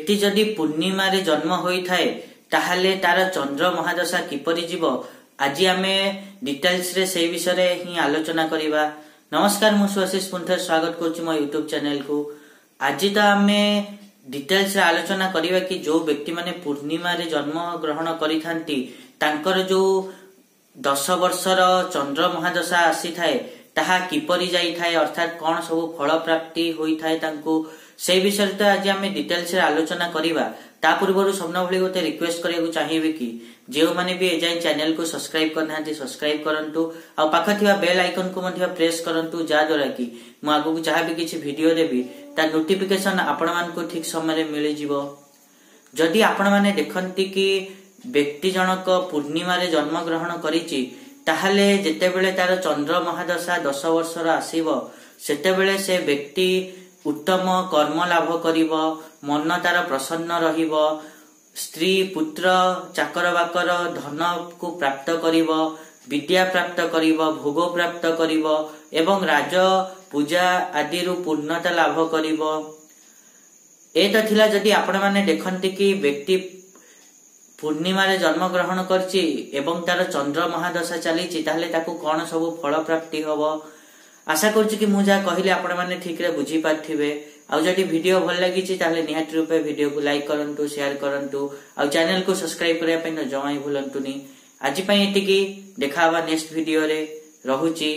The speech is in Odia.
ବ୍ୟକ୍ତି ଯଦି ପୂର୍ଣ୍ଣିମାରେ ଜନ୍ମ ହୋଇଥାଏ, ତାହେଲେ ତାର ଚନ୍ଦ୍ର ମହାଦଶା କିପରି ଯିବ, ଆଜି ଆମେ ଡିଟେଲ୍ସରେ ସେଇ ବିଷୟରେ ହିଁ ଆଲୋଚନା କରିବା। ନମସ୍କାର, ମୁଁ ସୁଆଶିଷ, ପୁଣିଥରେ ସ୍ୱାଗତ କରୁଛି ମୋ ୟୁଟ୍ୟୁବ ଚ୍ୟାନେଲକୁ। ଆଜି ତ ଆମେ ଡିଟେଲ୍ସରେ ଆଲୋଚନା କରିବା କି ଯୋଉ ବ୍ୟକ୍ତିମାନେ ପୂର୍ଣ୍ଣିମାରେ ଜନ୍ମ ଗ୍ରହଣ କରିଥାନ୍ତି, ତାଙ୍କର ଯୋଉ 10 ବର୍ଷର ଚନ୍ଦ୍ର ମହାଦଶା ଆସିଥାଏ ତାହା କିପରି ଯାଇଥାଏ, ଅର୍ଥାତ୍ କଣ ସବୁ ଫଳ ପ୍ରାପ୍ତି ହୋଇଥାଏ ତାଙ୍କୁ, ସେଇ ବିଷୟରେ ତ ଆଜି ଆମେ ଡିଟେଲ୍ସରେ ଆଲୋଚନା କରିବା। ତା ପୂର୍ବରୁ ସ୍ୱପ୍ନ ଭଳି ଗୋଟେ ରିକ୍ୱେଷ୍ଟ କରିବାକୁ ଚାହିଁବି କି ଯେଉଁମାନେ ବି ଏଯାଏଁ ଚ୍ୟାନେଲକୁ ସବସ୍କ୍ରାଇବ କରିନାହାନ୍ତି, ସବସ୍କ୍ରାଇବ କରନ୍ତୁ ଆଉ ପାଖରେ ଥିବା ବେଲ୍ ଆଇକନକୁ ମଧ୍ୟ ପ୍ରେସ୍ କରନ୍ତୁ, ଯାହାଦ୍ୱାରା କି ମୁଁ ଆଗକୁ ଯାହା ବି କିଛି ଭିଡିଓ ଦେବି ତା ନୋଟିଫିକେସନ ଆପଣମାନଙ୍କୁ ଠିକ ସମୟରେ ମିଳିଯିବ। ଯଦି ଆପଣମାନେ ଦେଖନ୍ତି କି ବ୍ୟକ୍ତି ଜଣକ ପୂର୍ଣ୍ଣିମାରେ ଜନ୍ମ ଗ୍ରହଣ କରିଛି, ତାହେଲେ ଯେତେବେଳେ ତାର ଚନ୍ଦ୍ର ମହାଦଶା 10 ବର୍ଷର ଆସିବ, ସେତେବେଳେ ସେ ବ୍ୟକ୍ତି ଉତ୍ତମ କର୍ମ ଲାଭ କରିବ, ମନ ତାର ପ୍ରସନ୍ନ ରହିବ, ସ୍ତ୍ରୀ ପୁତ୍ର ଚାକର ବାକର ଧନକୁ ପ୍ରାପ୍ତ କରିବ, ବିଦ୍ୟା ପ୍ରାପ୍ତ କରିବ, ଭୋଗ ପ୍ରାପ୍ତ କରିବ ଏବଂ ରାଜ ପୂଜା ଆଦିରୁ ପୂର୍ଣ୍ଣତା ଲାଭ କରିବ। ଏ ତ ଥିଲା ଯଦି ଆପଣମାନେ ଦେଖନ୍ତି କି ବ୍ୟକ୍ତି ପୂର୍ଣ୍ଣିମାରେ ଜନ୍ମ ଗ୍ରହଣ କରିଛି ଏବଂ ତାର ଚନ୍ଦ୍ର ମହାଦଶା ଚାଲିଛି, ତାହେଲେ ତାକୁ କଣ ସବୁ ଫଳ ପ୍ରାପ୍ତି ହବ। ଆଶା କରୁଛି କି ମୁଁ ଯାହା କହିଲି ଆପଣମାନେ ଠିକରେ ବୁଝିପାରିଥିବେ। ଆଉ ଯଦି ଭିଡିଓ ଭଲ ଲାଗିଛି, ତାହେଲେ ନିହାତି ରୂପେ ଭିଡିଓକୁ ଲାଇକ୍ କରନ୍ତୁ, ସେୟାର କରନ୍ତୁ ଆଉ ଚ୍ୟାନେଲକୁ ସବସ୍କ୍ରାଇବ କରିବା ପାଇଁ ଜମା ଭୁଲନ୍ତୁନି। ଆଜି ପାଇଁ ଏତିକି, ଦେଖା ହବା ନେକ୍ସଟ ଭିଡିଓରେ। ରହୁଛି,